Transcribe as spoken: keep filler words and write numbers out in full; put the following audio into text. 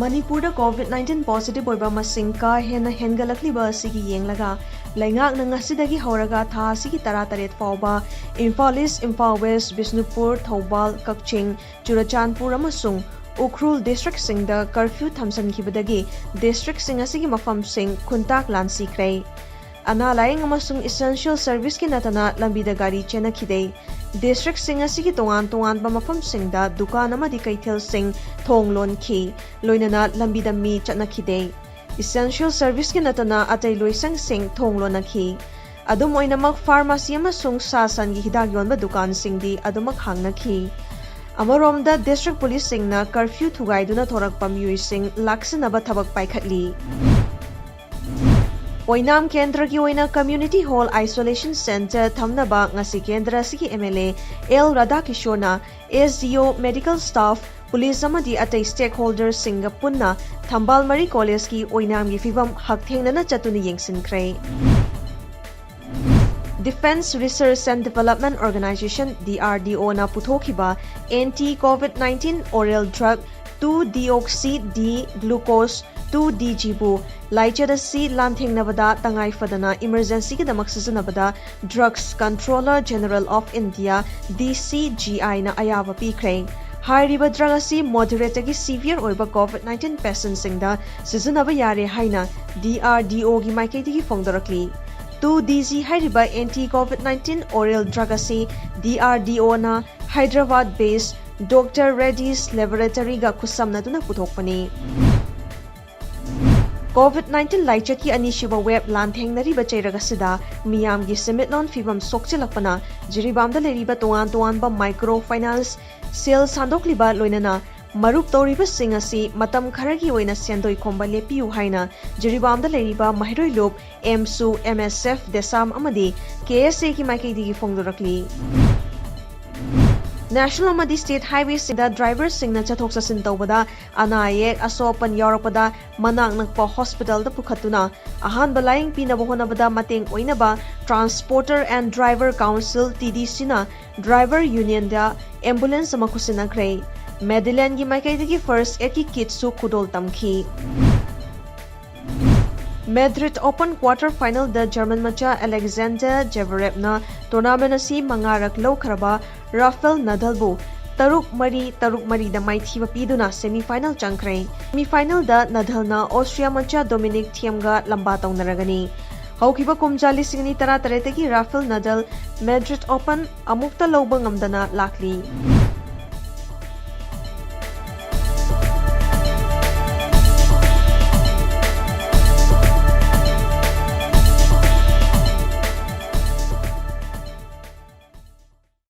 ꯃꯅꯤꯄꯨꯔꯗ COVID nineteen positive ꯑꯣꯏꯕ ꯃꯁꯤꯡ ꯀꯥ ꯍꯦꯟꯅ ꯍꯦꯟꯒꯠꯂꯛꯂꯤꯕ ꯑꯁꯤꯒꯤ ꯌꯦꯡꯂꯒ, ꯂꯩꯉꯥꯛꯅ ꯉꯁꯤꯗꯒꯤ ꯍꯧꯔꯒ ꯊꯥ ꯑꯁꯤꯒꯤ ꯇꯔꯥꯇꯔꯦꯠ ꯐꯥꯎꯕ ꯏꯝꯐꯥꯜ ꯏꯁ, ꯏꯝꯐꯥꯜ ꯋꯦꯁ, ꯕꯤꯁꯅꯨꯄꯨꯔ, ꯊꯧꯕꯥꯜ, ꯀꯛꯆꯤꯡ, ꯆꯨꯔꯆꯥꯟꯄꯨꯔ ꯑꯃꯁꯨꯡ ꯎꯈ꯭ꯔꯨꯜ districtꯁꯤꯡꯗ curfew ꯊꯝꯖꯤꯟꯈꯤꯕꯗꯒꯤ districtꯁꯤꯡ ꯑꯁꯤꯒꯤ ꯃꯐꯝꯁꯤꯡ ꯈꯨꯟꯇꯥꯛ ꯂꯥꯟꯁꯤꯈ꯭ꯔꯦ꯫ ꯑꯅꯥ ꯂꯥꯌꯦꯡ ꯑꯃꯁꯨꯡ essential serviceꯀꯤ ꯅꯠꯇꯅ ꯂꯝꯕꯤꯗ ꯒꯥꯔꯤ ꯆꯦꯟꯅꯈꯤꯗꯦ꯫ Districtꯁꯤꯡ ꯑꯁꯤꯒꯤ ꯇꯣꯉꯥꯟ ꯇꯣꯉꯥꯟꯕ ꯃꯐꯝꯁꯤꯡꯗ ꯗꯨꯀꯥꯟ ꯑꯃꯗꯤ ꯀꯩꯊꯦꯜꯁꯤꯡ ꯊꯣꯡ ꯂꯣꯟꯈꯤ, ꯂꯣꯏꯅꯅ ꯂꯝꯕꯤꯗ ꯃꯤ ꯆꯠꯅꯈꯤꯗꯦ꯫ Essential serviceꯀꯤ ꯅꯠꯇꯅ ꯑꯇꯩ ꯂꯣꯏꯁꯪꯁꯤꯡ ꯊꯣꯡ ꯂꯣꯟꯅꯈꯤ꯫ ꯑꯗꯨꯝ ꯑꯣꯏꯅꯃꯛ, pharmacy ꯑꯃꯁꯨꯡ ꯁꯥ ꯁꯟꯒꯤ ꯍꯤꯗꯥꯛ ꯌꯣꯟꯕ ꯗꯨꯀꯥꯟꯁꯤꯡꯗꯤ ꯑꯗꯨꯃꯛ ꯍꯥꯡꯅꯈꯤ꯫ ꯑꯃꯔꯣꯝꯗ, district policeꯁꯤꯡꯅ curfew ꯊꯨꯒꯥꯏꯗꯨꯅ ꯊꯣꯔꯛꯄ ꯃꯤꯑꯣꯏꯁꯤꯡ ꯂꯥꯛꯁꯤꯟꯅꯕ ꯊꯕꯛ ꯄꯥꯏꯈꯠꯂꯤ꯫ ꯑꯣꯏꯅꯥꯝ ꯀꯦꯟꯗ꯭ꯔꯒꯤ ꯑꯣꯏꯅ community hall isolation center ꯊꯝꯅꯕ ꯉꯁꯤ ꯀꯦꯟꯗ꯭ꯔ ꯑꯁꯤꯒꯤ MLA ꯑꯦꯜ ꯔꯥꯙꯥꯀꯤꯁꯣꯔꯅ SDO, medical staff, police ꯑꯃꯗꯤ ꯑꯇꯩ stakeholderꯁꯤꯡꯒ ꯄꯨꯟꯅ ꯊꯝꯕꯥꯜ ꯃꯔꯤ collegeꯀꯤ ꯑꯣꯏꯅꯥꯝꯒꯤ ꯐꯤꯕꯝ ꯍꯛꯊꯦꯡꯅꯅ ꯆꯠꯇꯨꯅ ꯌꯦꯡꯁꯤꯟꯈ꯭ꯔꯦ꯫ Defence Research and Development Organisation, DRDOꯅ ꯄꯨꯊꯣꯛꯈꯤꯕ anti COVID nineteen oral drug two deoxy D glucose two DGꯕꯨ ꯂꯥꯏꯆꯠ ꯑꯁꯤ ꯂꯥꯟꯊꯦꯡꯅꯕꯗ ꯇꯉꯥꯏ ꯐꯗꯅ emergencyꯒꯤꯗꯃꯛ ꯁꯤꯖꯤꯟꯅꯕꯗ Drugs Controller General of India, DCGIꯅ ꯑꯌꯥꯕ ꯄꯤꯈ꯭ꯔꯦ꯫ ꯍꯥꯏꯔꯤꯕ drug ꯑꯁꯤ moderateꯗꯒꯤ severe ꯑꯣꯏꯕ COVID nineteen patientꯁꯤꯡꯗ ꯁꯤꯖꯤꯟꯅꯕ ꯌꯥꯔꯦ ꯍꯥꯏꯅ DRDOꯒꯤ ꯃꯥꯏꯀꯩꯗꯒꯤ ꯐꯣꯡꯗꯣꯔꯛꯂꯤ꯫ Two DG ꯍꯥꯏꯔꯤꯕ anti COVID nineteen oral drug ꯑꯁꯤ DRDOꯅ Hyderabad based Doctor Reddy's Laboratoryꯒ ꯈꯨꯠꯁꯝꯅꯗꯨꯅ ꯄꯨꯊꯣꯛꯄꯅꯤ꯫ COVID nineteen ꯂꯥꯏꯆꯠꯀꯤ ꯑꯅꯤꯁꯨꯕ wave ꯂꯥꯟꯊꯦꯡꯅꯔꯤꯕ ꯆꯩꯔꯛ ꯑꯁꯤꯗ ꯃꯤꯌꯥꯝꯒꯤ ꯁꯦꯟꯃꯤꯠꯂꯣꯟ ꯐꯤꯕꯝ ꯁꯣꯛꯆꯤꯜꯂꯛꯄꯅ ꯖꯤꯔꯤꯕꯥꯝꯗ ꯂꯩꯔꯤꯕ ꯇꯣꯉꯥꯟ ꯇꯣꯉꯥꯟꯕ micro finance ꯁꯦꯜ ꯁꯥꯟꯗꯣꯛꯂꯤꯕ, ꯂꯣꯏꯅꯅ ꯃꯔꯨꯞ ꯇꯧꯔꯤꯕꯁꯤꯡ ꯑꯁꯤ ꯃꯇꯝ ꯈꯔꯒꯤ ꯑꯣꯏꯅ ꯁꯦꯟꯗꯣꯏ ꯈꯣꯝꯕ ꯂꯦꯞꯄꯤꯌꯨ ꯍꯥꯏꯅ ꯖꯤꯔꯤꯕꯥꯝꯗ ꯂꯩꯔꯤꯕ ꯃꯍꯩꯔꯣꯏ ꯂꯨꯞ ꯑꯦꯝꯁꯨ, MSF, ꯗꯦꯁꯥꯝ ꯑꯃꯗꯤ KSAꯒꯤ ꯃꯥꯏꯀꯩꯗꯒꯤ ꯐꯣꯡꯗꯣꯔꯛꯂꯤ꯫ National ꯑꯃꯗꯤ state highwayꯁꯤꯡꯗ driverꯁꯤꯡꯅ ꯆꯠꯊꯣꯛ ꯆꯠꯁꯤꯟ ꯇꯧꯕꯗ ꯑꯅꯥ ꯑꯌꯦꯛ, ꯑꯁꯣꯛ ꯑꯄꯟ ꯌꯥꯎꯔꯛꯄꯗ ꯃꯅꯥꯛ ꯅꯛꯄ hospitalꯗ ꯄꯨꯈꯠꯇꯨꯅ ꯑꯍꯥꯟꯕ ꯂꯥꯌꯦꯡ ꯄꯤꯅꯕ ꯍꯣꯠꯅꯕꯗ ꯃꯇꯦꯡ ꯑꯣꯏꯅꯕ Transporter and Driver Council, TDCꯅ driver unionꯗ ambulance ꯑꯃ ꯈꯨꯠꯁꯤꯟꯅꯈ꯭ꯔꯦ꯫ ꯃꯦꯗꯤꯂꯦꯟꯒꯤ ꯃꯥꯏꯀꯩꯗꯒꯤ ꯐꯥꯔꯁ ꯑꯦꯗꯀꯤ ꯀꯤꯠꯁꯨ ꯈꯨꯗꯣꯜ ꯇꯝꯈꯤ꯫ ꯃꯦꯗ꯭ꯔꯤꯗ ꯑꯣꯄꯟ ꯀ꯭ꯋꯥꯇꯔ ꯐꯥꯏꯅꯦꯜꯗ ꯖꯔꯃꯟ ꯃꯆꯥ ꯑꯂꯦꯛꯖꯥꯟꯗꯔ ꯖꯦꯕꯔꯦꯞꯅ ꯇꯣꯔꯅꯥꯃꯦꯟ ꯑꯁꯤ ꯃꯉꯥꯔꯛ ꯂꯧꯈ꯭ꯔꯕ ꯔꯥꯐꯦꯜ ꯅꯗꯜꯕꯨ ꯇꯔꯨꯛ ꯃꯔꯤ, ꯇꯔꯨꯛ ꯃꯔꯤꯗ ꯃꯥꯏꯊꯤꯕ ꯄꯤꯗꯨꯅ ꯁꯦꯃꯤꯐꯥꯏꯅꯦꯜ ꯆꯪꯈ꯭ꯔꯦ꯫ ꯁꯦꯃꯤꯐꯥꯏꯅꯦꯜꯗ ꯅꯗꯜꯅ ꯑꯣꯁꯇ꯭ꯔꯤꯌꯥ ꯃꯆꯥ ꯗꯣꯃꯤꯅꯤꯛ ꯊꯤꯌꯝꯒ ꯂꯝꯕꯥ ꯇꯧꯅꯔꯒꯅꯤ꯫ ꯍꯧꯈꯤꯕ ꯀꯨꯝꯖꯥ ꯂꯤꯁꯤꯡ ꯑꯅꯤ ꯇꯔꯥꯇꯔꯦꯠꯇꯒꯤ ꯔꯥꯐꯦꯜ ꯅꯗꯜ ꯃꯦꯗ꯭ꯔꯤꯗ ꯑꯣꯄꯟ ꯑꯃꯨꯛꯇ ꯂꯧꯕ ꯉꯝꯗꯅ ꯂꯥꯛꯂꯤ꯫